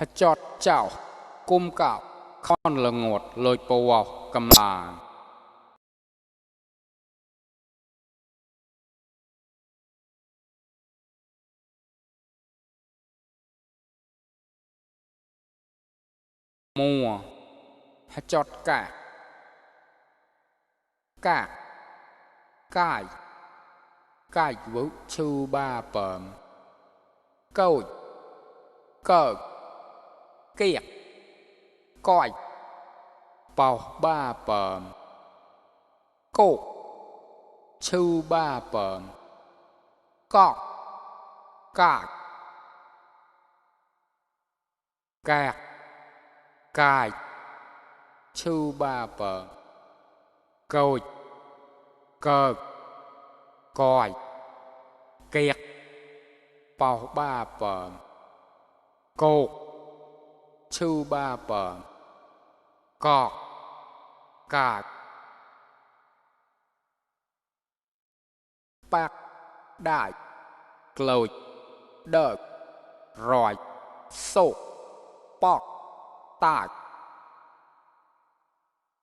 chót chảo cung cạo con lờ ngột lôi bầu vào cầm là mùa chót cả cài cài vũ chu ba bờm câu cờ kiệt coi bầu ba bờm cô chu ba bờm cọt cài cạc cài chu ba bờm câu cờ coi kiệt bầu ba bờm cô chu ba bờm cọt cài bạc đại lồi đợt rồi sổ bọt tải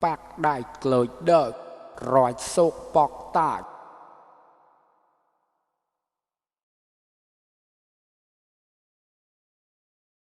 bạc đại lồi đợt rồi sổ bọt tải